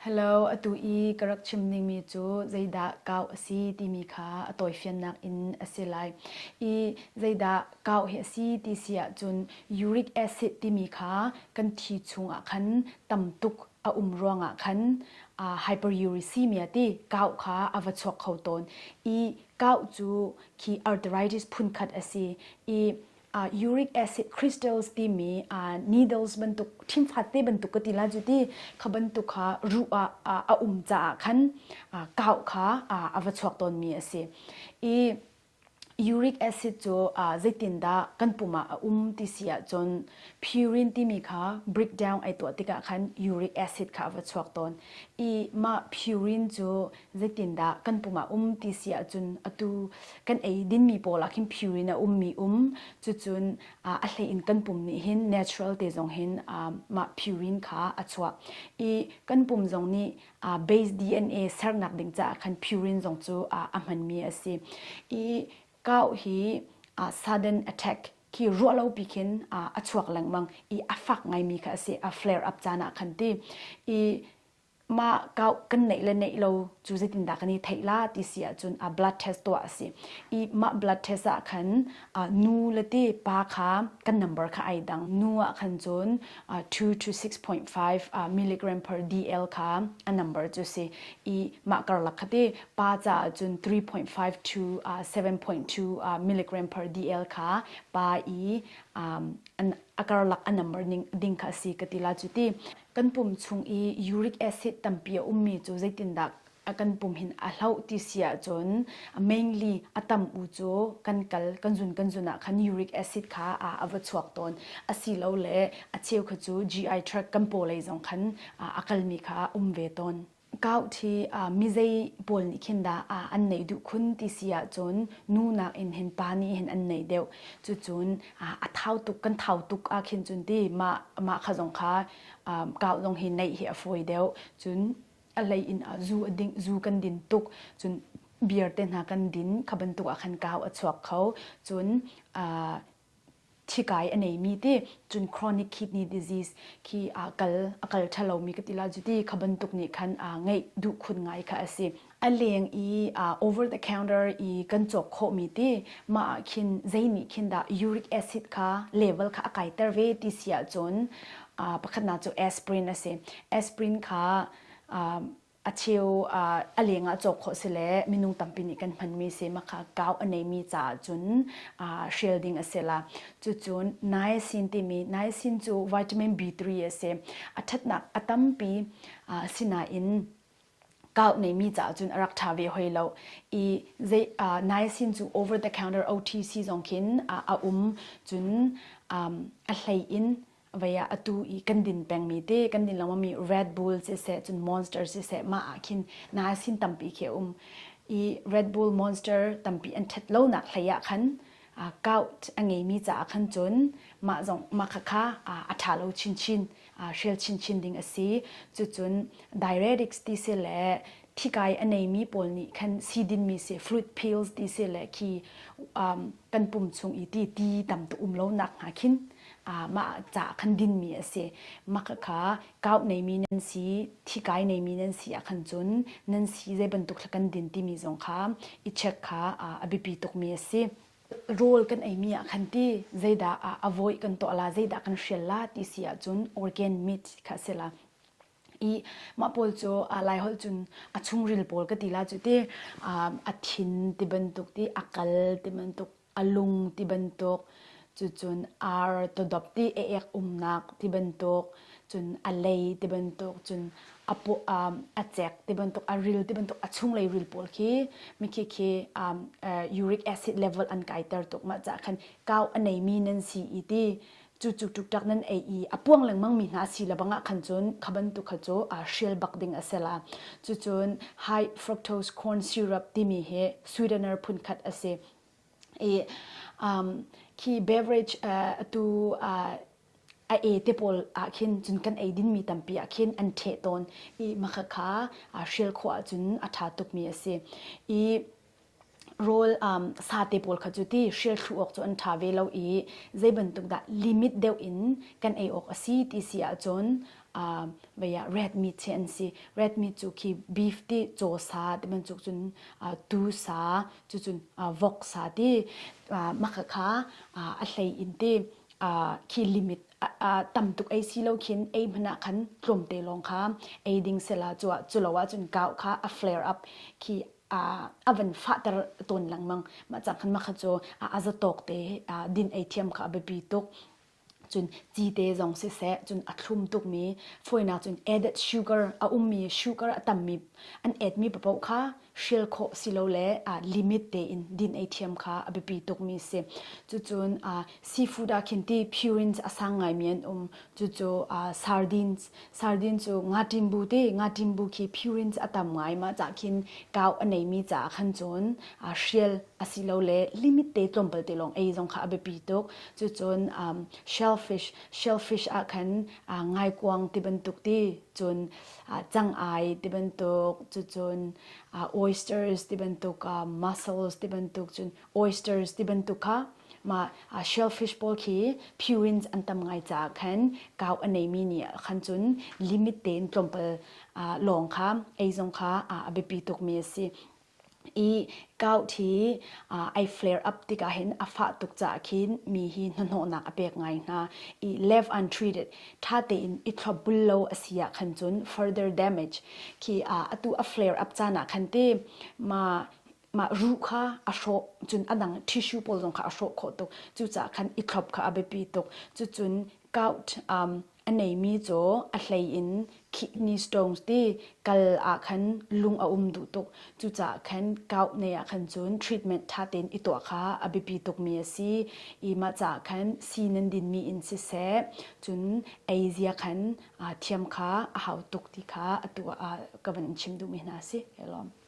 Hello, atu i ka rak chim dingmi cu zeidah kau a si timi kha a tawifiannak in a si lai. I zeidah kau hi a si ti si ahcun uric acid timi kha kan thi chungah khan tam tuk a um ruangah khan uh, hyperuricemia ti kau kha a va chuak kho tawn. I kau cu khi arthritis phunkhat a si i uh, uric acid crystals timi uh, needles bantuk thimfat te bantuk ka ti la ju ti kha bantuk kha ruh ah uh, a um caah khan uh, kau kha uh, a va chuak tawn mi a si i uric acid cu uh, zeitindah kan pum ah a um ti si ahcun purine timi kha breakdown ai tuah tikah khan uric acid kha a va chuak tawn i mah purine cu zeitindah kan pum ah um ti si ahcun atu kan ei dinmi pawl ah khin purine a ummi um cucun a hlei in kan pum nih hin natural te zong hin mah purine kha a chuah i kan pum zong nih base DNA sernak ding caah khan purine zong cu a hmanmi a si i kau hi sudden attack khi ruah lo pi khin a chuak lengmang i a fak ngaimi kha a si a flare up caan ah khan ti i mah kau kan neih le neih lo cu zeitindah kan i theih la ti si ahcun a blood test tuah a si i mah blood test ah khan nu le ti pa kha kan number kha ai dang nu ah khan cun 2 to 6.5 milligram per dl kha a number cu si i mah karlak kha ti pa caah cun 3.5 to 7.2 milligram per dl kha pa i a karlak a number ning ding kha a si ka ti la cu ti Kan pum chung i uric acid tampi a ummi cu zeitindah a kan pum hin a hloh ti si ahcun mainly a tam u cu kan kal kan zun kan zun ah khan uric acid kha a, a va chuak tawn asilole a cheu kha cu GI tract kan paw lei zong khan a kalmi kha um ve tawn. Gout hi mizei pawl nih khin dah an neih duh khun ti si ahcun nu nakin hin pa nih hin an neih deuh. Cucun a thau tuk kan thau tuk ah khin cun ti mah mah kha zong kha gout zong hi neih hi a fawi deuh. Cun a hlei in zu a ding zu kan din tuk cun beer te hna kan din kha bantuk ah khan gout a chuak kho. Cun thikai a neimi ti cun chronic kidney disease khi a kal a kal ṭhalomi ka ti la cu ti kha bantuk nih khan ngeih duh khun ngai kha a si a leng i over the counter i kan cawk khawhmi ti mah ah khin zei nih khin dah uric acid kha level kha a kaiter ve ti si ahcun pakhatnak cu aspirin a si aspirin kha a cheu a leng ah cawk khawh si le minung tampi nih kan hmanmi si makha kau a neimi caah cun hrial ding a si la cucun niacin timi niacin cu vitamin B3 a si a ṭhatnak a tampi sinain kau neimi caah cun a rak ṭha ve hoi lo i zei niacin cu over the counter OTC zong khin a um cun a hlei in vei ah atu i kan din pengmi te kan din lengmangmi Red Bull siseh cun Monster siseh mah ah khin nasin tampi khi a um i Red Bull Monster tampi an ṭhat lonak hlei ah khan gout a ngeimi caah khan cun mah zong mah khakha a ṭha lo chinchin hrial chinchin ding a si cucun diuretics ti si le thikai a neimi pawl nih khan si dinmi si fluid pills ti si le khi kan pum chung i ti ti tam tuk um lo nak hnga khin mah ca khan dinmi a si mah kha gout neimi nan si thikai neimi nan si ah khan cun nan si zei bantuk thla kan din timi zong kha i check kha a biapi tukmi a si rawl kan eimi ah khan ti zeidah a voih kan tuah la zeidah kan hrial la ti si ahcun organ meat kha a si la i mah pawl cu Laiholh cun a chungril pawl ka ti la cu ti a thin ti bantuk ti a kal ti bantuk a lung ti bantuk cucun ar tawdop ti a ek umnak ti bantuk cun a lei ti bantuk cun a paw a cek ti bantuk a ril ti bantuk a chunglei ril pawl khi mikhi khi uric acid level an kaiter tuk mah cah khan kau a neimi nan si i ti cu cu ṭukṭak nan ei i a puang lengmang mi hna si le bangah khan cun kha bantuk kha cu aa hrial bak ding a si la. Cucun high fructose corn syrup timi hi sweetener phunkhat a si. I um, khi beverage uh, atu uh, a e te pawl ah khin cun kan ei dinmi tampi ah khin an ṭheh tawn i makha kha hrial khawh ahcun a ṭha tukmi a si. I rawl um, sate pawl kha cu ti hrial thlu awk cu an ṭha ve lo i zei bantuk dah limit deuh in kan ei awk a si ti si ahcun Vei ah red meat hi an si. Red meat cu khi beef ti caw sa ti bantuk cun tuu sa cucun vok sa ti mah kha a hlei in ti khi limit tam tuk ei si lo khin ei hmanh ah khan tlawmte lawng kha ei ding sela cu cu lo ahcun kau kha a flare up khi a van fahter tawn lengmang. Mah cang khan mah kha cu a zatawk te din ei thiam kha a biapi tuk. Cun cite zong siseh, cun a thlum tukmi fawinak cun added sugar a ummi sugar a tammi an add mi paoh kha hrial khawh silole limit tein din ei thiam kha a biapi tukmi si. Cucun seafood ah khin ti purines a sang ngaimi an um. Cucu sardines sardine cu ngaṭimbu ti ngaṭimbu khi purines a tam ngai mah cah khin kau a neimi caah khan cun hrial asilole limit te tlawmpal te lawng ei zong kha a biapi tuk. Cucun shellfish shellfish ah khan ngaikuang ti bantuk ti cun cang-ai ti bantuk cucun oysters ti bantuk mussels ti bantuk cun oysters ti bantuk kha mah shellfish pawl khi purines an tam ngai caah khan kau a neimi nih khan cun limit tein tlawmpal lawng kha ei zong kha a biapi tukmi a si. I gout hi ai flare up tikah hin a fah tuk caah khin mi hi hnahnawhnak a pek ngai hna i left untreated ṭha tein i thlopbul lo a si ah khan cun further damage khi atu a flare up caan ah khan ti ma mah ruh kha a hrawh cun a dang tissue pawl zong kha a hrawh khawh tuk cucaah khan i thlop kha a biapi tuk cucun gout a neimi cu a hlei in kidney stones ti kal ah khan lung a um duh tuk. Cucaah khan gout nei ah khan cun treatment ṭha tein i tuah kha a biapi tukmi a si. I mah caah khan sii nan dinmi in siseh, cun ei zia khan thiam kha a hau tuk ti kha atu ah ka van in chim duhmi hna a si. Kai lawm.